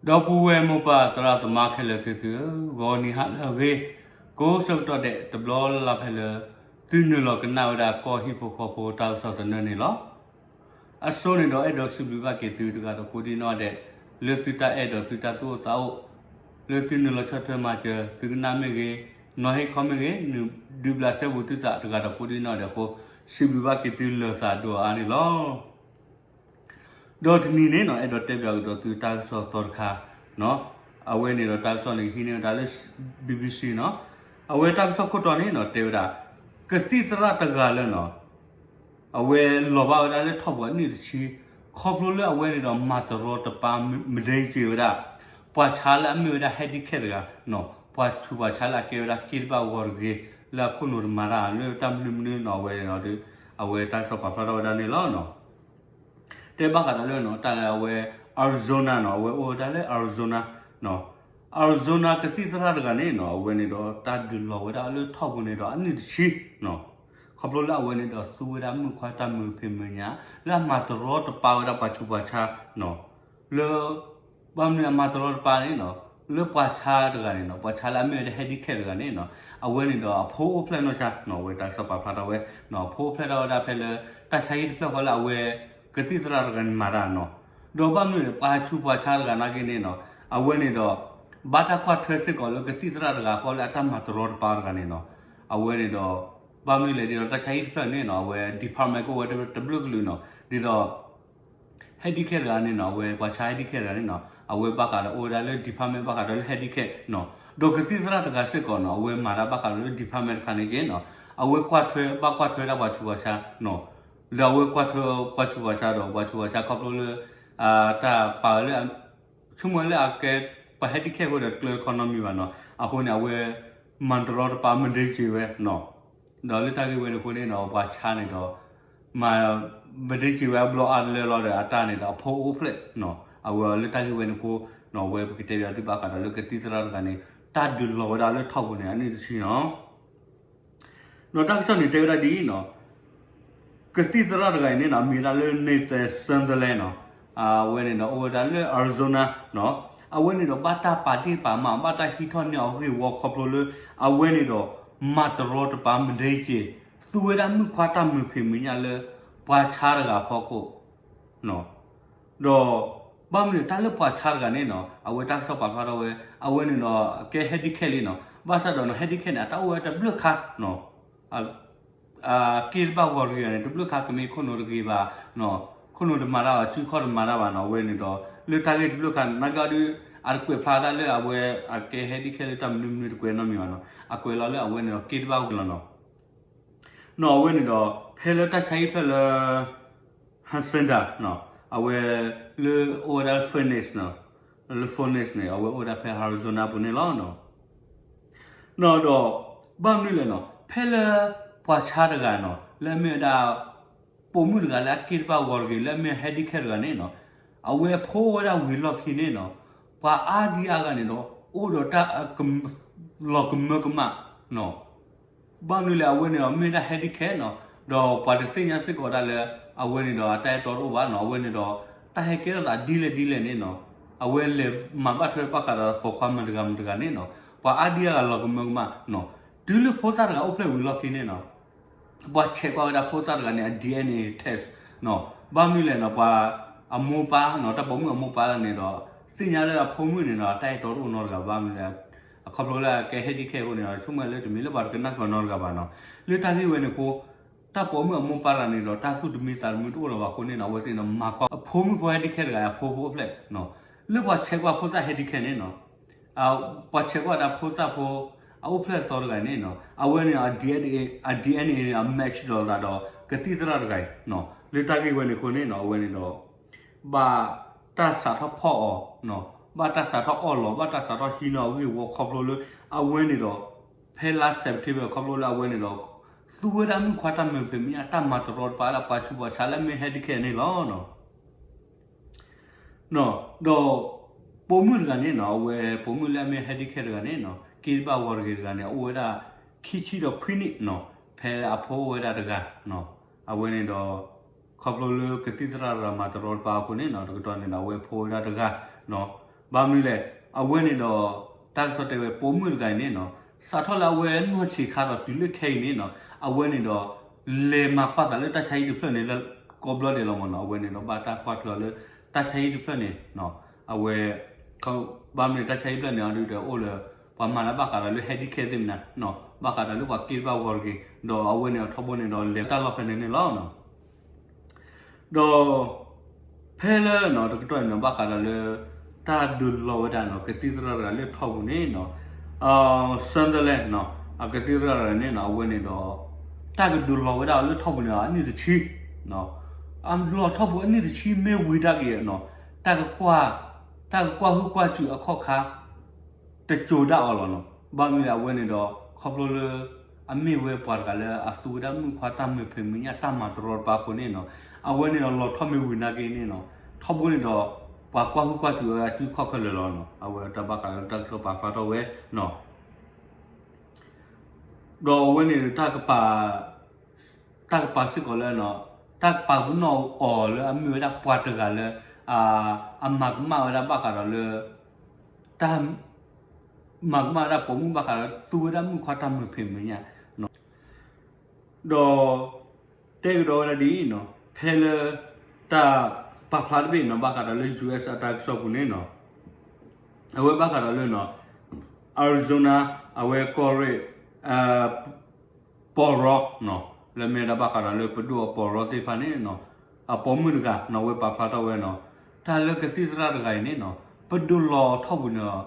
ဒီပုၢ်ဝဲၢ်မိၢ်ပၢ်သရၣ်သမါခဲလၢာ်သ့ၣ်သုဧၢ, ဂီၤနံၤဟါလၢအဂ့ၤ, ကိးဆၢကတီၢ်ဒဲးတဘျီလၢ်လၢ်ဖဲလၢ သုနုာ်လီၤကနၣ်ဝဲဒၣ်ကီၢ်ဟံၣ်ဖိဃီဖိတၢ်ကစီၣ်သနၢၣ်န့ၣ်လီၤ. အဆိန့ၣ်ဒီးအဲၣ်ဒိးစံးဘျုးဘၣ်က့ၤသုတဂၤဒီးကိးဒံနီၢ်ဒဲး, လၢသုတၢ်အဲၣ်ဒိးသုတၢ်သူၣ်အိၣ်သးအိၣ်, လၢသုနုာ်လီၤဆီၣ်ထွဲမၤစၢၤ သုကနၣ်မ့ၢ်ဂ့ၤ, နီၤဟ့ၣ်ခီမ့ၢ်ဂ့ၤ, ဒုးဘျးစဲဘူးသုသးတဂၤဒီးကိးဒံနီၢ်ဒဲးအဃိ, စံးဘျုးဘၣ်က့ၤသုလၢာ်သးဒိၣ်အါန့ၣ်လီၤ. ဒီးတနံၤန့ၣ်နီၤ အဲၣ်ဒိးတဲပၠးကဒီးသုတၢ်ကစီၣ်သီတခါ, အဝဲန့ၣ်ဒီးတၢ်ကစီၣ်န့ၣ်ဟံးန့ၢ်ဝဲဒၣ်လၢ BBC နီၤ, အဝဲတၢ်ကစီၣ်ခိၣ်တီန့ၣ်နီၤ တဲဝဲဒၣ် ကသံၣ်သရၣ်တဂၤလၢနီၤ အဝဲလီၤဘၣ်ဝဲဒၣ်လၢထီၣ်ပှၤအနံၣ်တဆံ, ခီဖျိလၢအဝဲန့ၣ်ဒီးမၤတရီတပါမဒဲက့ၤဝဲဒၣ် ပှၤဆါလၢအမ့ၢ်ဝဲဒၣ် handicap တဂၤနီၤ, ပှၤဆူးပှၤဆါလၢအကဲဝဲဒၣ်က့ၢ်တဘၣ်ဂီၤတဂ့ၤ, လၢအခိၣ်နူာ်တမၤတၢ်လၢတၢ်မနုၤမနုၤနီၤ အဝဲန့ၣ်ဒီး အဝဲတၢ်ကစီၣ်ပာ်ဖျါထီၣ်ဝဲဒၣ်န့ၣ်လီၤ. တဲဘၣ်ဃးဒီးလၢနီၤ တၢ်လၢအဝဲ Arizona နီၤ အဝဲအိၣ်ဝဲဒၣ်လၢ Arizona နီၤ, Arizona ကသံၣ်သရၣ်တဂၤန့ၣ်နီၤ အဝဲန့ၣ်ဒီးတၢ်ဒုးလီၤဝဲဒၣ်လၢထီၣ်ပူၤန့ၣ်ဒီးအနံၣ်တဆံနီၤ, ခီဖျိလၢအဝဲန့ၣ်ဒီးသူဝဲဒၣ်မုၣ်ခွါတၢ်မုာ်ဖံးမုာ်ညၣ် လၢအမၤတရီတပါဝဲဒၣ်ပှၤဆူးပှၤဆါနီၤ, လၢ ဘၣ်မနုၤအမၤတရီတပါန့ၣ်နီၤ, လၢပှၤဆါတဂၤန့ၣ်နီၤ ပှၤဆါလၢအမ့ၢ်ဝဲဒၣ် handicap တဂၤန့ၣ်နီၤ, အဝဲန့ၣ်ဒီးအဖိအိၣ်ဖျဲၣ်နီၢ်ဆါနီၤ, အဝဲတၢ်ကစီၣ်ပာ်ဖျါထီၣ်ဝဲနီၤ, အဖိအိၣ်ဖျဲၣ်ထီၣ်ဝဲဒၣ်ဖဲလၢ တၢ်ဆါဟံၣ်တဖျၢၣ်ဃီလၢအဝဲ ကသံၣ်သရၣ်တဂၤန့ၣ်မၤတၢ်နီၤ, ဒီးဘၣ်မနုၤန့ၣ် ပှၤဆူးပှၤဆါတဂၤနာ်က့န့ၣ်နီၤ, အဝဲန့ၣ်ဒီး ဘၣ်တၢ်ကွၢ်ထွဲစ့ၢ်ကီးလၢကသံၣ်သရၣ်တဂၤဃီလၢအတၢ်မၤတရီတပါတဂၤန့ၣ်နီၤ, အဝဲန့ၣ်ဒီး ဘၣ်မနုၤလဲၣ်ဒ်ဒီးတၢ်ဆါဟံၣ်တဖျၢၣ်န့ၣ်နီၤ အဝဲ department ကအိၣ်ဝဲတဘျုးကလုာ်နီၤ, ဒ်သိး handicap တဂၤန့ၣ်နီၤ အဝဲပှၤဆါ handicap တဂၤန့ၣ်နီၤ အဝဲဘၣ်ဃးဒီးအိၣ်ဝဲဒၣ်လၢ department ဘၣ်ဃးဒီးလၢ handicap နီၤ, ဒီးကသံၣ်သရၣ်တဂၤစ့ၢ်ကီးနီၤ အဝဲမၤတၢ်ဘၣ်ဃးဒီးလၢ department တခါန့ၣ်က့နီၤ, အဝဲကွၢ်ထွဲ ဘၣ်ကွၢ်ထွဲဒၣ်ပှၤဆူးပှၤဆါနီၤ, ဒီးအဝဲကွၢ်ထွဲပှၤဆူးပှၤဆါဒီး ပှၤဆူးပှၤဆါခီဖျိလၢ တၢ်ပာ်လၢ ဆိကမိၣ်လၢအကဲ ပှၤ handicap အဃိဒီးတကျၢၤတခီနီတမံၤဘၣ်နီၤ, အဃိန့ၣ် အဝဲ မၤတရီတပါမဒဲက့ၤဝဲနီၤ, ဒီးလၢတၢ်ဂ့ၢ်ဝဲန့ၣ်အဃိန့ၣ်နီၤ ပှၤဆါန့ၣ်ဒီး မၤ မဒဲက့ၤဝဲအဘျီအါတလၢလီၤဒီး အတၢ်န့ၣ်ဒီးအဖိအိၣ်ဖျဲၣ်နီၤ, အဝဲလၢတၢ်ဂ့ၢ်ဝဲန့ၣ်အဃိနီၤ အဝဲပကတဲပၠးသုဘၣ်ဃးဒီးလၢကသံၣ်သရၣ်တဂၤန့ၣ် တၢ်ဒုးလီၤဝဲဒၣ်လၢထီၣ်ပူၤန့ၣ် အနံၣ်တဆံနီၤ ဒီးတၢ်ကစီၣ်န့ၣ်တဲဝဲဒၣ်ဒ်အံၤနီၤ, ကသံၣ်သရၣ်တဂၤအံၤန့ၣ်နီၤ အမံၤဝဲဒၣ်လၢ Nathan Sutherland နီၤ, အဝဲန့ၣ်ဒီးအိၣ်ဝဲဒၣ်လၢ Arizona နီၤ, အဝဲန့ၣ်ဒီးဘၣ်တၢ်ပာ်ဒ့ၣ်ပာ်မး ဘၣ်တၢ်ဟံးထီၣ်န့ၢ်အီၤဂ့ၢ်ဝီခီဖျိလၢ အဝဲန့ၣ်ဒီး မၤတရီတပါမဒဲက့ၤ သူဝဲဒၣ်မုၣ်ခွါတၢ်မုာ်ဖံးမုာ်ညၣ်လၢ ပှၤဆါတဂၤအဖီခိၣ် ဒီး ဘၣ်မနုၤတၢ်လၢပှၤဆါတဂၤန့ၣ်နီၤ အဝဲတၢ်ကစီၣ်ပာ်ဖျါထီၣ်ဝဲ အဝဲန့ၣ်ဒီးကဲ handicap လံနီၤ, ဘၣ်ဆၣ်ဒီးနီၤ handicap န့ၣ် အတၢ်အိၣ်ဝဲတဘျုးခါနီၤ, က့ၢ်တဘၣ်ဂီၤတဂ့ၤန့ၣ် တဘျုးခါကမ့ၢ်ခိၣ်နူာ်တဂ့ၤဘၣ်, ခိၣ်နူာ်တမၤတၢ်ဘၣ် စုခီၣ်တမၤတၢ်ဘၣ်နီၤ အဝဲန့ၣ်ဒီး လၢတၢ်ဂ့ၢ်တဘျုးခါန့ၣ် နာ်က့အီၤဒုး အတကွဲးဖျါတၢ်လၢအဝဲ အကဲ handicap လၢတၢ်မနုၤမနုၤတကွဲးနီတမံၤဘၣ်နီၤ, အကွဲးလီၤလၢအဝဲန့ၣ်ဒီးက့ၢ်တဘၣ်ဂီၤလီၤနီၤ နီၤ အဝဲန့ၣ်ဒီး ဖဲလၢတၢ်ဆါဟံၣ်ဖျၢၣ်လၢ Hacienda နီၤ အဝဲလၢအိၣ်ဝဲဒၣ် Phoenix နီၤ, လၢ Phoenix န့ၣ် အဝဲအိၣ်ဝဲဒၣ်ဖဲ Arizona ပူၤန့ၣ်လီၤ. နီၤ ဒီး ဘၣ်မနုၤလဲၣ်နီၤ ဖဲလၢ ပှၤဆါတဂၤနီၤ လၢအမ့ၢ်ဝဲဒၣ် ပိာ်မုၣ်တဂၤလၢအက့ၢ်တဘၣ်ဂီၤတဂ့ၤ လၢအမ့ၢ် handicap တဂၤန့ၣ်နီၤ အဝဲဖိဝဲဒၣ်ဝံၤလီၢ်ခံန့ၣ်နီၤ ပှၤအါဒံအါဂၤန့ၣ်ဒီး အိၣ်ဒီးတၢ် လီၤကမၢကမၣ်နီၤ ဘၣ်မနုၤလဲၣ် အဝဲန့ၣ်ဒီးမ့ၢ်ဒၣ် handicap နီၤ, ဒီးပှၤတသ့ၣ်ညါစ့ၢ်ကီးဒၣ်လၢ အဝဲန့ၣ်ဒီးအတၢ်အဲၣ်တီတအိၣ်ဘၣ်နီၤ, အဝဲန့ၣ်ဒီး တၢ်ဟဲကဲထီၣ်သးဒ်လဲၣ်ဒ်လဲၣ်န့ၣ်နီၤ, အဝဲလဲၤမၤဘၣ်ထွဲဘၣ်ဃးဒီးပိာ်ခွါမတၤတဂၤမတၤတဂၤန့ၣ်နီၤ, ပှၤအါဒံအါဂၤလီၤကမၢကမၣ်နီၤ, တုၤလၢဖိသၣ်တဂၤအိၣ်ဖျဲၣ်ဝံၤလီၢ်ခံန့ၣ်နီၤ ပှၤဆဲးကွၢ်ဝဲဒၣ်ဖိသၣ်တဂၤန့ၣ် အ DNA test နီၤ, ဘၣ်မနုၤလဲၣ်နီၤ ပှၤအမိၢ်ပၢ်နီၤ တၢ်ပိာ်မုၣ်အမိၢ်ပၢ်န့ၣ်ဒီး သ့ၣ်ညါလၢအဖိမုၣ်န့ၣ်ဒီး တၢ်အဲၣ်တီတအိၣ်နီတဂၤဘၣ်, ဘၣ်မနုၤလဲၣ် အခီဖျိလၢအကဲ handicap အဃိန့ၣ်ဒီး ဆိကမိၣ်လၢတမ့ၢ်လၢပှၤတကနၣ်ကီနီတဂၤဘၣ်နီၤ, လၢတၢ်ဂ့ၢ်ဝဲန့ၣ်အဃိ တၢ်ပိာ်မုၣ်အမိၢ်ပၢ်တဂၤန့ၣ်ဒီး တၢ်သူၣ်တမံသးတမုာ်တအိၣ်လၢၤဘၣ်အဃိန့ၣ်နီၤ အဝဲသ့ၣ်န့ၣ် မၤကွၢ်အဖိမုၣ်ဖိ handicap တဂၤအဖိဖိအိၣ်ဖျဲၣ်နီၤ, လၢပှၤဆဲးကွၢ်ဖိသၣ် handicap န့ၣ်နီၤ ပှၤဆဲးကွၢ်ဒၣ်ဖိသၣ်ဖိ အအိၣ်ဖျဲၣ်အသီတဂၤန့၁ၣ်နီၤ အဝဲန့ၣ် အ DNA န့ၣ် အ match လိာ်သးဒီး ကသံၣ်သရၣ်တဂၤအံၤနီၤ လၢတၢ်ဂ့ၢ်ဝဲန့ၣ်အဃိန့ၣ်နီၤ အဝဲန့ၣ်ဒီး ဘၣ်တၢ်စးထီၣ်ဖီၣ်အီၤနီၤ ဘၣ်တၢ်စးထီၣ်အီၣ်လီၤ ဘၣ်တၢ်စးထီၣ်ဟံးန့ၢ်အဂ့ၢ်ဝီခီဖျိလၢ အဝဲန့ၣ်ဒီး ဖဲလါ September ခီဖျိလၢအဝဲန့ၣ်ဒီး သူဝဲဒၣ်မုၣ်ခွါတၢ်မုာ်ဖံးမုာ်ညၣ် တၢ်မၤတရီတပါလၢပှၤဆူးပှၤဆါလၢအမ့ၢ် handicap န့ၣ်လီၤ. ဒီး ပိာ်မုၣ်တဂၤန့ၣ်နီၤ အဝဲပိာ်မုၣ်လၢအမ့ၢ် handicap တဂၤန့ၣ်နီၤ က့ၤတဘၣ်ဝီတဂ့ၤတဂၤန့ၣ် အအိၣ်ဝဲဒၣ် ခံဆံဒီးခွံနံၣ်နီၤ ဖဲအဖိအိၣ်ဝဲဒၣ်တဂၤနီၤ အဝဲန့ၣ်ဒီး ခီဖျိလၢကသံၣ်သရၣ်တဂၤမၤတရီတပါအဃိန့ၣ်နီၤ တကတီၢ်န့ၣ်ဒီး အဝဲဖိဝဲဒၣ်တဂၤနီၤ ဘၣ်မနုၤလဲၣ်, အဝဲန့ၣ်ဒီး တၢ်ကစီၣ်တဲဝဲ ပိာ်မုၣ်တဂၤအံၤန့ၣ်နီၤ, စးထီၣ်လၢအဝဲနီၢ်ဆံးခါဒီးတုၤလၢခဲအံၤန့ၣ်နီၤ, အဝဲန့ၣ်ဒီး လဲၤမၤကွၢ်သးလၢတၢ်ဆါဟံၣ်တဖျၢၣ်န့ၣ်လၢကိးဘျီဒဲးလီၤမ့ၢ်နီၤ, အဝဲန့ၣ်ဒီးဘၣ်တၢ်ကွၢ်ထွဲအီၤလၢ တၢ်ဆါဟံၣ်တဖျၢၣ်န့ၣ် အဝဲ ဘၣ်မနုၤတၢ်ဆါဟံၣ်တဖျၢၣ်န့ၣ် အဒုးဒီးအိၣ်လၢ ပှၤမၤလၢဘၣ်ဃးဒီးလၢ handicap သ့ၣ်မနၤ, ဘၣ်ဃးဒီးလၢပှၤက့တဘၣ်ဂီၤတဂ့ၤ, ဒီးအဝဲန့ၣ်အထီဘိန့ၣ်ဒီးလဲၤတၢ်လီၢ်ဖဲန့ၣ်န့ၣ်လီၤ. ဒီး ဖဲလၢနီၤ တကတီၢ်အံၤနီၤ ဘၣ်ဃးဒီးလၢ တၢ်ဒုးလီၤဝဲဒၣ်နီၤ ကသံၣ်သရၣ်တဂၤလၢထီၣ်ပူၤန့ၣ်နီၤ, Sunderland နီၤ အကသံၣ်သရၣ်တဂၤန့ၣ်နီၤ အဝဲန့ၣ်ဒီး တၢ်ကဒုးလီၤဝဲဒၣ်အီၤလၢထီၣ်ပူၤန့ၣ် အနံၣ်တဆံ အလီၤထီၣ်ပူၤအနံၣ်တဆံမ့ၢ်ဝံၤတၢ်က့ၤနီၤ တၢ်ကကွၢ် တၢ်ကကွၢ်ဟုၣ်ကွၢ်စူၣ်အခီၣ်ခါ တစိၤဒၣ်အီၤလီၤနီၤ. ဘၣ်မနုၤလဲၣ် အဝဲန့ၣ်ဒီး ခီဖျိလၢ အမ့ၢ်ဝဲပှၤတဂၤလၢအသူဝဲဒၣ်မုၣ်ခွါတၢ်မုာ်ဖံးမုာ်ညၣ်တၢ်မၤတရီတပါအဃိန့ၣ်နီၤ, အဝဲန့ၣ်ဒီးလီၤထီၣ်မ့ၢ်ဝံၤနာ်က့န့ၣ်နီၤ, ထီဘိန့ၣ်ဒီး ပှၤကွၢ်ဟုၣ်ကွၢ်စူၣ်ဝဲအစုခီၣ်ခဲလၢာ်လီၤနီၤ. အဝဲတၢ်ဘၣ်ဃးလၢတၢ်ကစီၣ်ပာ်ဖျါထီၣ်ဝဲနီၤ ဒီးအဝဲန့ၣ် တၢ်ကပာ်စ့ၢ်ကီးလၢ တၢ်ကပာ်ပနီၣ်အီၤလၢအမ့ၢ်ဝဲဒၣ်ပှၤတဂၤလၢ အမၤကမၣ်ဝဲဒၣ်ဘၣ်ဃးဒီးလၢ တၢ် မၤကမၣ်ဝဲဒၣ်ပိာ်မုၣ်ဘၣ်ဃးဒီး သူဝဲဒၣ်မုၣ်ခွါတၢ်မုာ်ဖံးမုာ်ညၣ် ဒီး တဲကဒီးဝဲဒၣ်ဒ်အံၤနီၤ, ဖဲလၢ တၢ်ပာ်ဖျါတဘ့ၣ်နီၤ ဘၣ်ဃးဒီးလၢ ယူၢ်အ့းအတၢ်ကစီၣ်ပူၤန့ၣ်နီၤ, အဝဲဘၣ်ဃးဒီးလၢ Arizona အဝဲကီၢ်ရ့ၣ် ပီၢ်ရီနီၤ, လၢမ့ၢ်ဝဲဒၣ်ဘၣ်ဃးဒီးလၢပဒိၣ်အပီၢ်ရီသ့ၣ်တဖၣ်န့ၣ်နီၤ, အပိာ်မုၣ်တဂၤနီၤ အဝဲပာ်ဖျါထီၣ်ဝဲနီၤ, တၢ်လၢကသံၣ်သရၣ်တဂၤအံၤန့ၣ်နီၤ ပဒုးလီၤအီၤထီၣ်ပူၤန့ၣ်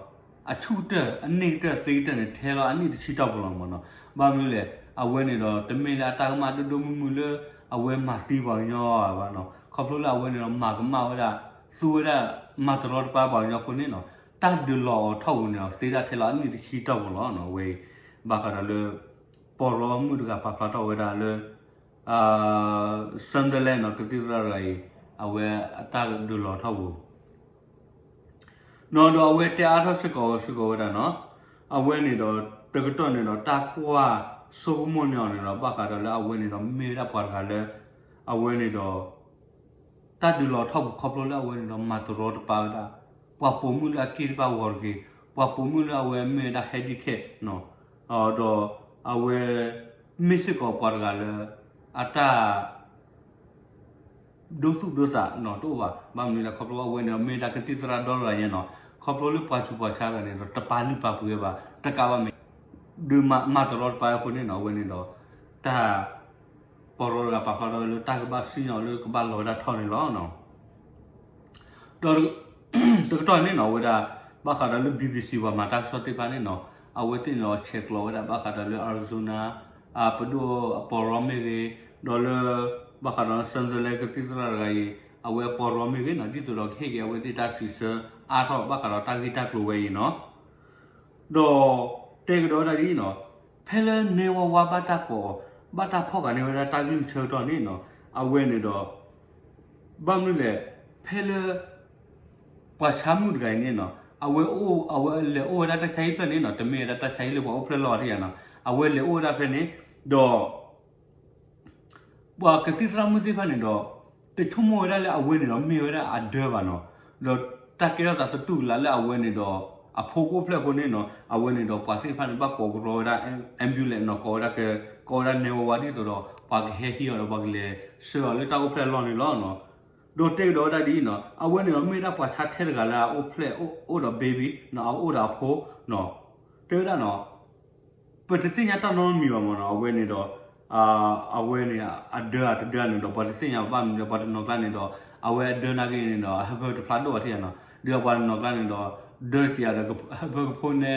အဆူၣ်ကတၢၢ်အန့ၢ်ကတၢၢ်သ့ကတၢၢ်န့ၣ် ထဲလီၤအနံၣ်တဆံတီၢ်ပူၤလီၤမ့ၢ်နီၤ. ဘၣ်မနုၤလဲၣ် အဝဲန့ၣ်ဒီး တမ့ၢ်လၢအတၢ်ကမၣ်ဒိၣ်ဒိၣ်မုၢ်မုၢ်လၢ အဝဲမၤသံပှၤကညီဘၣ်နီၤ, ခီဖျိလၢအဝဲန့ၣ်ဒီး မၤကမၣ်ဝဲဒၣ် သူဝဲဒၣ် မၤတရီတပါပှၤကညီအဃိန့ၣ်နီၤ, တၢ်ဒုးလီၤအီၤထီၣ်ပူၤန့ၣ် သ့ဒၣ်ထဲလီၤအနံၣ်တဆံတီၢ်ပူၤလီၤနီၤ. အဝဲအံၤ ဘၣ်ဃးဒီးလၢ ပီၢ်ရီမုၣ်တဂၤပာ်ဖျါထီၣ်ဝဲဒၣ်လၢ Sunderland နီၤ ကသံၣ်သရၣ်တဂၤအံၤ အဝဲအတၢ်ဒုးလီၤထီၣ်ပူၤ နီၤ ဒီးအဝဲတဲအါထီၣ်စ့ၢ်ကီးစ့ၢ်ကီးဝဲဒၣ်နီၤ, အဝဲန့ၣ်ဒီး တကတီၢ်န့ၣ်ဒီး တၢ်ကွၢ်ဆိကမိၣ်န့ၢ်အီၤန့ၣ်ဒီး ဘၣ်ဃးဒီးလၢအဝဲန့ၣ်ဒီး မ့ၢ်ဝဲဒၣ်ပှၤတဂၤလၢ အဝဲန့ၣ်ဒီး တၢ်ဒုးလီၤထီၣ်ပူၤခီဖျိလၢအဝဲန့ၣ်ဒီး မၤတရီတပါဝဲဒၣ် ပှၤပိာ်မုၣ်လၢအက့တဘၣ်ဂီၤတဂ့ၤ, ပှၤပိာ်မုၣ်လၢအဝဲမ့ၢ်ဝဲဒၣ် handicap နီၤ, ဒီးအဝဲ မ့ၢ်စ့ၢ်ကီးပှၤတဂၤလၢ အတၢ် ဒိသူၣ်ဒိသးနီၤတအိၣ်ဘၣ်. ဘၣ်မနုၤလဲၣ် ခီဖျိအဝဲန့ၣ်ဒီး မ့ၢ်ဝဲဒၣ်ကသံၣ်သရၣ်ဒီတဂၤညါနီၤ, ခီဖျိလၢပှၤဆူးပှၤဆါတဂၤန့ၣ်ဒီး တပာ်လုၢ်ပာ်ပှ့ၤဝဲဘၣ် တကးဘၣ်မ့ၢ် ဒုးမၤတရီတပါအဃိန့ၣ်နီၤ အဝဲန့ၣ်ဒီး တၢ် ပီၢ်ရီတဂၤပာ်ဖျါထီၣ်ဝဲလၢတၢ်ကဘၣ်စံၣ်ညီၣ်လၢကဘၣ်လီၤဝဲဒၣ်ထီၣ်န့ၣ်လီၤ. ဒီး တကတီၢ်န့ၣ်နီၤ အဝဲဒၣ် ဘၣ်ဃးဒီးလၢ BBC ပှၤမၤတၢ်ကစီၣ်သ့ၣ်တဖၣ်န့ၣ်နီၤ အဝဲသ့ၣ်န့ၣ်ဒီးဆဲးကျိးဝဲဒၣ်ဘၣ်ဃးဒီးလၢ Arizona ပဒိၣ်အပီၢ်ရီမ့ၢ်ဂ့ၤ, ဒီးလၢ ဘၣ်ဃးဒီး Sunderland ကသံၣ်သရၣ်တဂၤအံၤ အဝဲအပီၢ်ရီမ့ၢ်ဂ့ၤနီၤ ဒ်သိးဒီးကဟ့ၣ်က့ၤအဝဲသ့ၣ်တၢ်စံးဆၢအါထီၣ်ဘၣ်ဃးဒီးတၢ်ဂ့ၢ်တၢ်ကျိၤဝဲအံၤနီၤ ဒီး တဲကဒီးဝဲဒၣ်ဒ်အံၤနီၤ, ဖဲလၢနဲဝါဝါဘၣ်တၢ်ကိး ဘၣ်တၢ်ဖီၣ်ဃာ်န့ၢ်ဝဲဒၣ်တၢ်ကလုၢ်ဆၢကတီၢ်န့ၣ်နီၤ အဝဲန့ၣ်ဒီး ဘၣ်မနုၤလဲၣ် ဖဲလၢ ပှၤဆါမုၣ်တဂၤအံၤန့ၣ်နီၤ အဝဲအိၣ် အဝဲလဲၤအိၣ်ဝဲဒၣ်တၢ်ဆါဟံၣ်ဖျၢၣ်န့ၣ်နီၤ တမ့ၢ်ဝဲဒၣ်တၢ်ဆါဟံၣ်လၢပှၤအိၣ်ဖျဲၣ်လီၢ်ဘၣ်ထံၣ်ဧါနီၤ အဝဲလဲၤအိၣ်ဝဲဒၣ်ဖဲန့ၣ် ဒီး ပှၤကသံၣ်သရၣ်မုၣ်သ့ၣ်တဖၣ်န့ၣ်ဒီး တဆိကမိၣ်ဝဲဒၣ်လၢအဝဲန့ၣ်ဒီးမ့ၢ်ဝဲဒၣ်အဒၢဘၣ်နီၤ, ဒီးတၢ်ကဲထီၣ်သးသတူၢ်ကလာ်လၢအဝဲန့ၣ်ဒီး အဖိကအိၣ်ဖျဲၣ်အဃိန့ၣ်နီၤ အဝဲန့ၣ်ဒီးပှၤသ့ၣ်တဖၣ်န့ၣ် ဘၣ်ကိးကရီဝဲဒၣ် ambulance နီၤ ကိးဝဲဒၣ်က ကိးဝဲဒၣ်နဲဝါဝါဒ်သိးဒီး ပှၤကဟဲဟံးအီၤဒီးပှၤကလဲၤဆှၢအီၤလၢတၢ်အိၣ်ဖျဲၣ်အလီၢ်န့ၣ်လီၤ. ဒီးတဲကဒီးဝဲဒၣ်ဒ်အံၤနီၤ အဝဲန့ၣ်ဒီးမ့ၢ်ဒၣ်ပှၤဆါထဲတဂၤလၢအအိၣ်ဖျဲၣ်အိၣ်ဒီး baby နီၤ အအိၣ်ဒီးအဖိနီၤ တဲဝဲဒၣ်နီၤ ပတသ့ၣ်ညါတၢ်နီတမံၤဘၣ်မ့ၢ်နီၤ အဝဲန့ၣ်ဒီး အဝဲန့ၣ် အဒၢအတဒၢန့ၣ်ဒီး ပှၤတသ့ၣ်ညါဘၣ်မနုၤလဲၣ် ပှၤတနီၤကျါန့ၣ်ဒီး အဝဲအဒၢနာ်က့န့ၣ်ဒီး အဟၢဖၢတဖျါဒိၣ်ဘၣ်ထံၣ်ဧါနီၤ ဒီးပှၤတနီၤကျါန့ၣ်ဒီး ဒၢစံးယၤဒီး ဟၢဖၢကဖိနဲ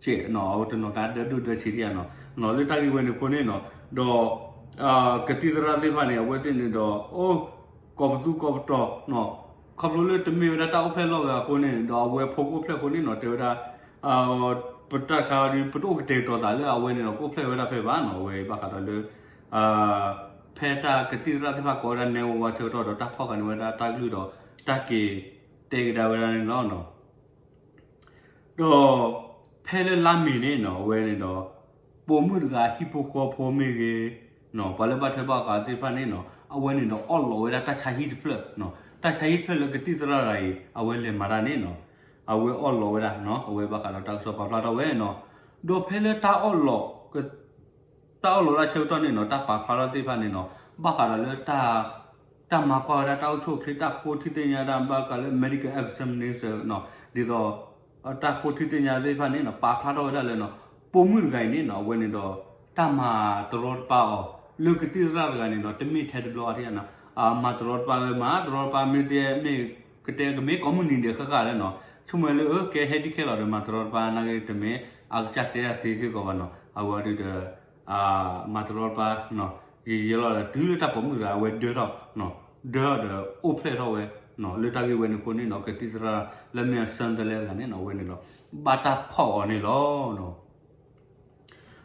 စဲးနီၤ အဝဲတနီၤကျါဒၢဒိၣ်ဒၢဆံးထံၣ်ဧါနီၤ လၢတၢ်ဂ့ၢ်ဝဲန့ၣ်အဃိန့ၣ်နီၤ ဒီး ကသံၣ်သရၣ်သ့ၣ်တဖၣ်န့ၣ် အဝဲသ့ၣ်န့ၣ်ဒီး အိၣ် ကိးပသူကိးပတီၤနီၤ ခီဖျိလၢတမ့ၢ်ဝဲဒၣ်တၢ်အိၣ်ဖျဲၣ်လီၢ်ဝဲအဃိန့ၣ် ဒီးအဝဲဖိကအိၣ်ဖျဲၣ်အဃိန့ၣ်နီၤ တဲဝဲဒၣ် ပတၢ်ခါဒီး ပတအိၣ်ကတဲာ်ကတီၤသးလၢအဝဲန့ၣ်ဒီး ကအိၣ်ဖျဲၣ်ဝဲဒၣ်ဖဲဘၣ်နီၤ အဝဲဘၣ်ဃးဒီးလၢ ဖဲတၢ်ကသံၣ်သရၣ်သ့ၣ်တဖၣ်ကိးဝဲဒၣ်နဲဝါဝါဆၢကတီၢ်ဒီး တၢ်ဖီၣ်ဃာ်န့ၢ်ဝဲဒၣ်တၢ်ကလုၢ်ဒီး တၢ်က့ၤတဲကဒါဝဲဒၣ်န့ၣ်လီၤ. ဒီး ဖဲလၢလါမ့ၤန့ၣ်နီၤ အဝဲန့ၣ်ဒီး ပိာ်မုၣ်တဂၤဟံၣ်ဖိဃီဖိမ့ၢ်ဂ့ၤ ပှၤလၢဘၣ်ထွဲဘၣ်ဃးသ့ၣ်တဖၣ်န့ၣ်နီၤ အဝဲန့ၣ်ဒီးအီၣ်လီၤဝဲဒၣ်တၢ်ဆါဟံၣ်တဖျၢၣ် တၢ်ဆါဟံၣ်တဖျၢၣ်လၢကသံၣ်သရၣ်တဂၤအံၤ အဝဲလဲၤမၤတၢ်န့ၣ်နီၤ အဝဲအီၣ်လီးဝဲဒၣ်နီၤ, အဝဲဘၣ်ဃးဒီးတၢ်ကစီၣ်ပာ်ဖျါထီၣ်ဝဲနီၤ, ဒီးဖဲလၢတၢ်အီၣ်လီး တၢ်အီၣ်လီးတၢ်ဆၢကတီၢ်န့ၣ်နီၤ, တၢ်ပာ်ဖျါထီၣ်သ့ၣ်တဖၣ်န့ၣ်နီၤ, ဘၣ်ဃးဒီးလၢ တၢ်မၤကွၢ်ဝဲဒၣ်တၢ်အိၣ်ဆူၣ်အိၣ်ချ့ တၢ်ဃိထံသ့ၣ်ညါတၢ်ဘၣ်ဃးလၢ medical examination နီၤ, ဒ်သိး တၢ်ဃိထံသ့ၣ်ညါသ့ၣ်တဖၣ်န့ၣ်နီၤ ပာ်ဖျါထီၣ်ဝဲဒၣ်လၢနီၤ, ပိာ်မုၣ်တဂၤအံၤန့ၣ်နီၤ အဝဲန့ၣ်ဒီး တၢ်မၤတရီတပါအီၤ လၢကသံၣ်သရၣ်တဂၤန့ၣ်နီၤ တမ့ၢ်ထဲတဘျီအါထံၣ်နီၤ, မၤတရီတပါဝဲ မၤတရီတပါ မ့ၢ်သ့မ့ၢ်ကတဲကမ့ၢ်ကိးမုၢ်နံၤဒဲးဃၣ်ဃၣ်လၢနီၤ, ဆိကမိၣ်ဝဲလၢ အၢ ကဲဟဲဒ်ခဲလီၤဒီး မၤတရီတပါနာ်က့ တမ့ၢ်အကစၢ်တဲတၢ်သ့စ့ၢ်ကီးဘၣ်နီၤ, အဝဲဒုးဒီး မၤတရီတပါ ယယဲလီၤဒီး တုၤလၢတၢ်ပိာ်မုၣ်တဂၤ အဝဲဒၢထီၣ် ဒၢထီၣ်ဒီးအိၣ်ဖျဲၣ်ထီၣ်ဝဲ လၢတၢ်ဂ့ၢ်ဝဲန့ၣ်အဃိန့ၣ်နီၤ ကသံၣ်သရၣ်လၢမ့ၢ်အ Sunderland တဂၤန့ၣ်နီၤ အဝဲန့ၣ်ဒီး ဘၣ်တၢ်ဖီၣ်အီၤန့ၣ်လီၤ.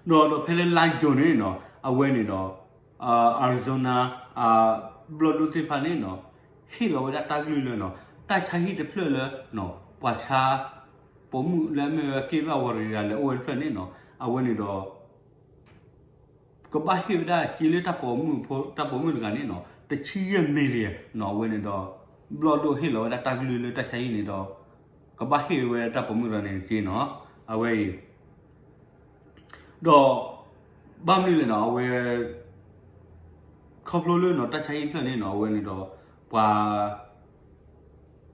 ဒီးဒီးဖဲလၢလါယူၤန့ၣ်နီၤ အဝဲန့ၣ်ဒီး Arizona ဘျီၣ်ဒိၣ်သ့ၣ်တဖၣ်န့ၣ်နီၤ ဟ့ၣ်လီၤဝဲဒၣ်တၢ်ကလုၢ်လၢနီၤ တၢ်ဆါဟံၣ်တဖျၢၣ်လၢ ပှၤဆါ ပိာ်မုၣ်လၢအမ့ၢ်ဝဲက့ဘၣ်ဝီၤတဂၤလဲၤအိၣ်ဝဲတဖျၢၣ်န့ၣ်နီၤ အဝဲန့ၣ်ဒီး ကဘၣ်ဟ့ၣ်ဝဲဒၣ်စ့လၢတၢ်ပိာ်မုၣ်ဖိ တၢ်ပိာ်မုၣ်တဂၤန့ၣ်နီၤ တဆံယဲၢ် million နီၤ အဝဲန့ၣ်ဒီး ဘျီၣ်ဒိၣ်ဟ့ၣ်လီၤဝဲဒၣ်တၢ်ကလုၢ်လၢတၢ်ဆါဟံၣ်န့ၣ်ဒီး ကဘၣ်ဟ့ၣ်ဝဲတၢ်ပိာ်မုၣ်တဂၤန့ၣ်စ့နီၤ အဝဲအံၤ ဒီး ဘၣ်မနုၤလဲၣ်နီၤ အဝဲ ခီဖျိလၢနီၤ တၢ်ဆါဟံၣ်တဖျၢၣ်န့ၣ်နီၤ အဝဲန့ၣ်ဒီး ပှၤ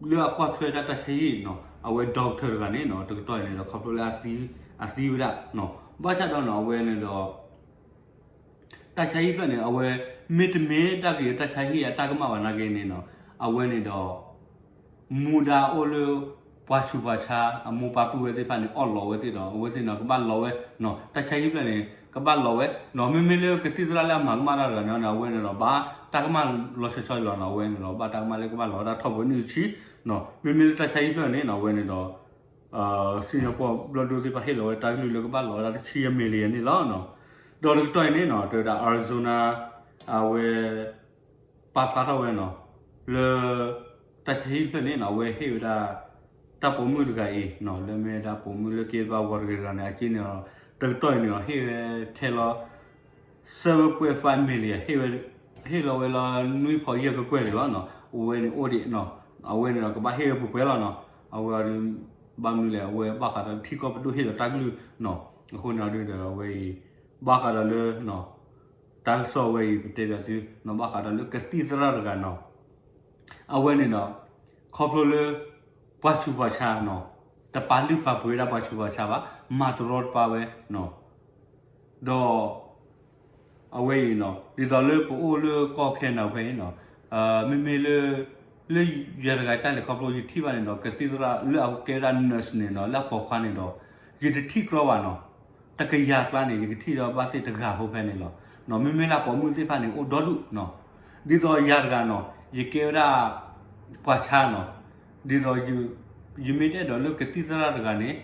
လၢအကွၢ်ထွဲတၢ်တၢ်ဆါဟံၣ်နီၤ အဝဲ doctor တဂၤန့ၣ်နီၤ တကတီၢ်အံၤန့ၣ်ဒီး ခီဖျိလၢအသံ အသံဝဲဒၣ်နီၤ ဘၣ်ဆၣ်ဒီးနီၤ အဝဲန့ၣ်ဒီး တၢ်ဆါဟံၣ်တဖျၢၣ်န့ၣ် အဝဲ မ့တမ့ၢ်တၢ်ဂ့ၤတၢ်ဆါဟံၣ်အတၢ်ကမၣ်ဘၣ်နာ်က့န့ၣ်နီၤ အဝဲန့ၣ်ဒီး မူဒါအိၣ်လၢ ပှၤဆူးပှၤဆါ အမိၢ်ပၢ်ပုၢ်ဝဲၢ်သ့ၣ်တဖၣ်န့ၣ် အီၣ်လီးဝဲသ့ၣ်ဒီး အဝဲသ့ၣ်န့ၣ် ကဘၣ်လီၤဝဲနီၤ တၢ်ဆါဟံၣ်တဖျၢၣ်န့ၣ် ကဘၣ်လီၤဝဲနီၤ မ့မ့ၢ်လၢကသံၣ်သရၣ်လၢအမၤကမၣ်တၢ်တဂၤန့ၣ် အဝဲန့ၣ်ဒီး ဘၣ်တၢ်ကမၣ်လီၤဆီဆီလီၤနီၤ အဝဲန့ၣ်ဒီး ဘၣ်တၢ်ကမၣ်လၢကဘၣ်လီၤဝဲဒၣ်ထီဘိနံၣ်တဆံနီၤ မ့မ့ၢ်လၢတၢ်ဆါဟံၣ်တဖျၢၣ်န့ၣ်နီၤ အဝဲန့ၣ်ဒီး စံၣ်ညီၣ်ကွီၢ်ဘျီၣ်ဒိၣ်သ့ၣ်တဖၣ်ဟ့ၣ်လီၤဝဲတၢ်ကလုၢ်လၢကဘၣ်လီၤဝဲဒၣ်တဆံယဲၢ် million န့ၣ်လီၤ. ဒီးတကတီၢ်အံၤန့ၣ်နီၤ တဲဝဲဒၣ် Arizona အဝဲ ပာ်ဖျါထီၣ်ဝဲနီၤ လၢ တၢ်ဆါဟံၣ်တဖျၢၣ်န့ၣ်နီၤ အဝဲဟ့ၣ်ဝဲဒၣ် တၢ်ပိာ်မုၣ်တဂၤအံၤနီၤ လၢမ့ၢ်ဒၣ်ပိာ်မုၣ်လၢက့ဘၣ်ဝီၤတဂၤတဂၤန့ၣ် အစ့န့ၣ်ဒီး တကတီၢ်အံၤန့ၣ်ဒီး ဟ့ၣ်ဝဲထဲလီၤ seven point five million ဟ့ၣ်ဝဲ ဟ့ၣ်လီၤဝဲလီၤနွံဖီယဲၢ်ကကွဲၢ်န့ၣ်လီၤနီၤ အဝဲန့ၣ်အိၣ်ဒံးနီၤ အဝဲန့ၣ်ဒီးကဘၣ်ဟ့ၣ်ဝဲပှဲၤပှဲၤလီၤနီၤ အဝဲအီၤဒုး ဘၣ်မနုၤလဲၣ် အဝဲဘၣ်ဃးဒီးထံကီၢ်ပဒိၣ်ဟ့ၣ်လီၤတၢ်ကလုၢ်နီၤ အဃိန့ၣ်အီၤဒုးဒီးအဝဲအံၤ ဘၣ်ဃးဒီးလၢ တၢ်ကစီၣ်ဝဲအံၤ ပတဲဘၣ်သုနီၤ ဘၣ်ဃးဒီးလၢကသံၣ်သရၣ်တဂၤနီၤ အဝဲန့ၣ်ဒီး ခီဖျိလၢ ပှၤဆူးပှၤဆါနီၤ တပာ်လုၢ်ပာ်ပှ့ၤဝဲဒၣ်ပှၤဆူးပှၤဆါဘၣ် မၤတရီတပါဝဲနီၤ ဒီး အဝဲအံၤနီၤ ဒ်သိးလၢပအိၣ်လၢကီၢ်ခဲနဒၤဖဲအံၤနီၤ မ့မ့ၢ်လၢ လၢယၤတဂၤတၢ်လဲၤခီဖျိယထံၣ်ဘၣ်န့ၣ်ဒီး ကသံၣ်သရၣ်လၢအကဲဝဲဒၣ် nurse န့ၣ်နီၤ လၢအပိာ်ခွါန့ၣ်ဒီး ယတထံၣ်ကြီဘၣ်နီၤ တကယၤကျါန့ၣ် ယကထံၣ်ဒီးဘၣ်သ့ၣ်တဂၤဖိဖဲန့ၣ်လီၤ. မ့မ့ၢ်လၢပိာ်မုၣ်သ့ၣ်တဖၣ်န့ၣ် အိၣ်ဒီဒူၣ်နီၤ ဒ်သိးယၤတဂၤနီၤ ယကဲဝဲဒၣ် ပှၤဆါနီၤ ဒ်သိး ယမ့ၢ်တအဲၣ်ဒိးလၢကသံၣ်သရၣ်တဂၤန့ၣ်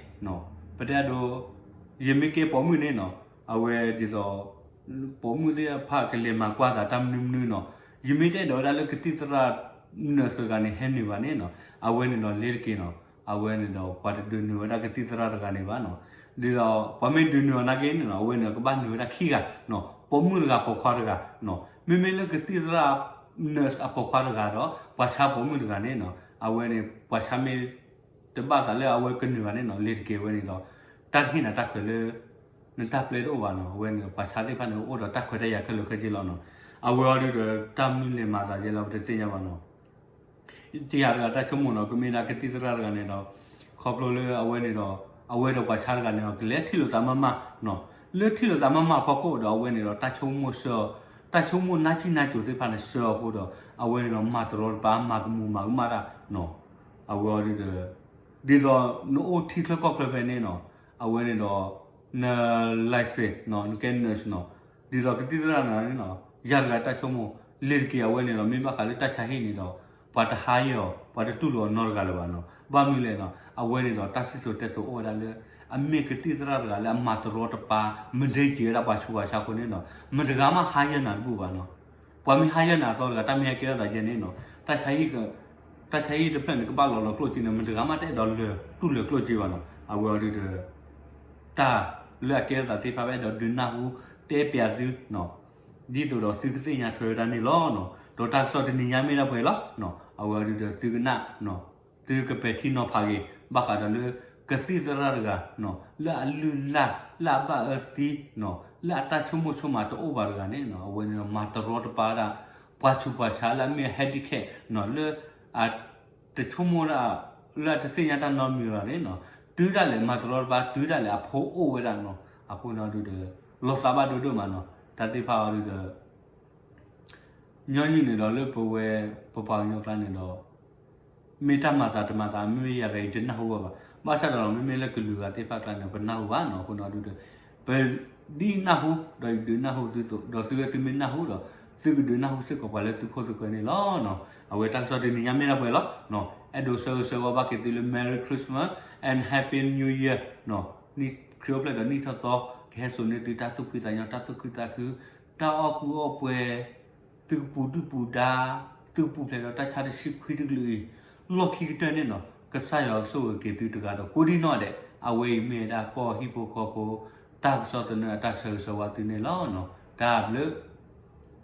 ပတဲအဒိ ယမ့ၢ်ကဲပိာ်မုၣ်န့ၣ်နီၤ အဝဲဒ်သိး ပိာ်မုၣ်သ့ၣ်တဖၣ်ကလဲၤမၤကွၢ်သးတၢ်မနုၤမနုၤနီၤ ယမ့ၢ်တအဲၣ်ဒိးဝဲဒၣ်လၢကသံၣ်သရၣ် nurse တဂၤန့ၣ် ဟဲနုာ်ဘၣ်န့ၣ်နီၤ အဝဲန့ၣ်ဒီးလ့ၤတက့ၤနီၤ အဝဲန့ၣ်ဒီး ပှၤတဒုးနုာ်ဝဲဒၣ်ကသံၣ်သရၣ်တဂၤန့ၣ်ဘၣ်နီၤ ဒ်သိး ပှၤမ့ၢ်ဒုးနုာ်အီၤနာ်က့န့ၣ်နီၤ အဝဲန့ၣ်ဒီးကဘၣ်နုာ်ဝဲဒၣ်ခံဂၤနီၤ ပိာ်မုၣ်တဂၤပိာ်ခွါတဂၤနီၤ မ့မ့ၢ်လၢကသံၣ်သရၣ် nurse အပိာ်ခွါတဂၤဒီး ပှၤဆါပိာ်မုၣ်တဂၤန့ၣ်နီၤ အဝဲန့ၣ် ပှၤဆါမ့ၢ် တဘၣ်သးလၢအဝဲကနုာ်ဘၣ်န့ၣ်နီၤ လ့ၤတက့ၤဝဲန့ၣ်ဒီး တၢ်တဟ့ၣ်နၤတၢ်ခွဲးလၢ နတၢ်ပျဲတအိၣ်ဘၣ်နီၤ အဝဲန့ၣ်ဒီး ပှၤဆါသ့ၣ်တဖၣ်န့ၣ် အိၣ်ဒီးတၢ်ခွဲးတၢ်ယာ်ခဲလၢာ်ခဲဆ့လီၤနီၤ အဝဲအီၤဒုးဒီး တၢ်မနုၤလဲၤမၤသးယဲလၢပတသ့ၣ်ညါဘၣ်နီၤ တယၤတဂၤတၢ်ဆိကမိၣ်နီၤ ကမ့ၢ်ဒၣ်ကသံၣ်သရၣ်တဂၤန့ၣ်ဒီး ခီဖျိလၢအဝဲန့ၣ်ဒီး အဝဲဒီးပှၤဆါတဂၤန့ၣ်ဒီး ကလဲၤထံၣ်လိာ်သးမးမးနီၤ လၢထံၣ်လိာ်သးမးမးအဖီခိၣ်ဒီး အဝဲန့ၣ်ဒီး တၢ်ဆိကမိၣ်ဆၢအီၤ တၢ်ဆိကမိၣ်နါစံၣ်နါစိၤသ့ၣ်တဖၣ်န့ၣ် ဆှၢအီၤအဃိဒီး အဝဲန့ၣ်ဒီး မၤတရီတပါ မၤကမူၤမၤကမၣ်တၢ်နီၤ အဝဲအီၤဒုးဒီး ဒ်သိးနအိၣ်ထံချၢကီၢ်ချၢဖဲန့ၣ်နီၤ အဝဲန့ၣ်ဒီး န license နီၤ နကဲ nurse နီၤ ဒ်သိးကသံၣ်သရၣ်န့ၣ်နီၤ ယၤတဂၤတၢ်ဆိကမိၣ် လ့ၤတက့ၤအဝဲန့ၣ်ဒီး မ့ၢ်ဘၣ်ဃးလၢတၢ်ဆါဟံၣ်န့ၣ်ဒီး ပှၤတဟါယၢၤအီၤ ပှၤတတူၢ်လိာ်အီၤနီတဂၤလၢၤဘၣ်နီၤ ဘၣ်မနုၤလဲၣ်နီၤ အဝဲန့ၣ်ဒီး တၢ်စံၣ်စိၤတဲစိၤအိၣ်ဝဲဒၣ်လၢ အမ့ၢ်ကသံၣ်သရၣ်တဂၤလၢအမၤတရီတပါ မဒၢက့ၤဝဲဒၣ်ပှၤဆူးပှၤဆါအဃိန့ၣ်နီၤ မတဂၤမးဟါယၢၤနၤတဘူၣ်ဘၣ်နီၤ ပှၤမ့ၢ်ဟါယၢၤနၤအသီတဂၤ တၢ်မ့ၢ်ဟဲကဲထီၣ်သးယဲန့ၣ်နီၤ တၢ်ဆါဟံၣ် တၢ်ဆါဟံၣ်တဖျၢၣ်န့ၣ် ကဘၣ်လီၤလီၤကျိၣ်စ့န့ၣ် မတဂၤမးတအဲၣ်ဒိးလၢၤတူၢ်လၢၤကျိၣ်စ့ဘၣ်နီၤ အဝဲအီၤဒုးဒီး တၢ်လၢအကဲထီၣ်သးသ့ၣ်တဖၣ် ပအဲၣ်ဒိးဒုးနၢ်ဟူတဲပျးသုနီၤ ဒ်သိးဒီးသုကသ့ၣ်ညါထွဲဝဲဒၣ်န့ၣ်လီၤနီၤ ဒီးတၢ်ကစီၣ်တနံၤညါမ့ၢ်ဒၣ်ပှဲၤလီၤနီၤ အဝဲအီၤဒုးဒီးသုကနၣ်နီၤ သုကပဲာ်ထံနီၤဖးက့ၤ ဘၣ်ဃးဒီးလၢ ကသံၣ်သရၣ်တဂၤ လၢအလုၢ်လၢ် လၢအဘၣ်အၢသံ လၢအတၢ်ဆိကမိၣ်ဆိကမးတအိၣ်ဘၣ်တဂၤန့ၣ် အဝဲန့ၣ်ဒီးမၤတရီတပါဒၣ် ပှၤဆူးပှၤဆါလၢအမ့ၢ် handicap လၢ အတဆိကမိၣ်ဒၣ် လၢအတသ့ၣ်ညါတၢ်နီတမံၤဘၣ်န့ၣ် တုၤဒၣ်လဲာ်မၤတရီတပါ တုၤဒၣ်လဲာ်အဖိအိၣ်ဝဲဒၣ်နီၤ အဃိန့ၣ်ဒုးဒီး လီၤသးဘၣ်ဒိဒိၣ်မးနီၤ တၢ်သ့ၣ်တဖၣ်အီၤဒုးဒီး ညီနုၢ်န့ၣ်ဒီးလၢပဝဲ ပပှၤကညီကျါန့ၣ်ဒီး မ့ၢ်တၢ်မၤသးတမၤသး မ့မ့ၢ်ယၤဂ့ၤ ယတနၢ်ဟူဘၣ်ဘၣ်. ဘၣ်ဆၣ်ဒီး မ့မ့ၢ်လၢကလုာ်ဂၤသ့ၣ်တဖၣ်ကျါန့ၣ် ပနၢ်ဟူဘၣ်နီၤ အဃိန့ၣ်ဒုးဒီး ပဒ်နၢ်ဟူ ဒီးယဒုးနၢ်ဟူသုသိး ဒီးသုဝဲသုမ့ၢ်နၢ်ဟူဒီး သုကဒုးနၢ်ဟူစ့ၢ်ကီးပှၤလၢသုခိၣ်သုဃၢၤန့ၣ်လီၤ. အဝဲတၢ်ကစီၣ်တနံၤညါမ့ၢ်ဒၣ်ပှဲၤလီၤ. အဲၣ်ဒိးဆၢဂ့ၤဆၢဝါဘၣ်က့ၤသုလၢ Merry Christmas and Happy New Year ခရံာ်အိၣ်ဖျဲၣ်ဒီးနံၣ်ထီၣ်သီ ကဟဲစိာ်န့ၢ်သုတၢ်သူၣ်ဖှံသးညီ တၢ်သူၣ်ခုသးခု တၢ်အီၣ်ကူအီၣ်ပှဲၤ သုကပူၤဒုၣ်ပူၤဒါ သုကပူၤဖျဲးဒီးတၢ်ဆါတဆံခွံတကလုာ်အံၤ လီၢ်ခံကတၢၢ်န့ၣ်နီၤ ကစၢ်ယွၤကဆိၣ်ဂ့ၤက့ၤသုတဂၤဒီးကိးဒံနီၢ်ဒဲး အဝဲအံၤမ့ၢ်ဝဲဒၣ်ကီၢ်ဟံၣ်ဖိဃီဖိ တၢ်ကစီၣ်သနၢၣ်အတၢ်ဆၢဂ့ၤဆၢဝါသုန့ၣ်လီၤ. တၢ်ဘျုး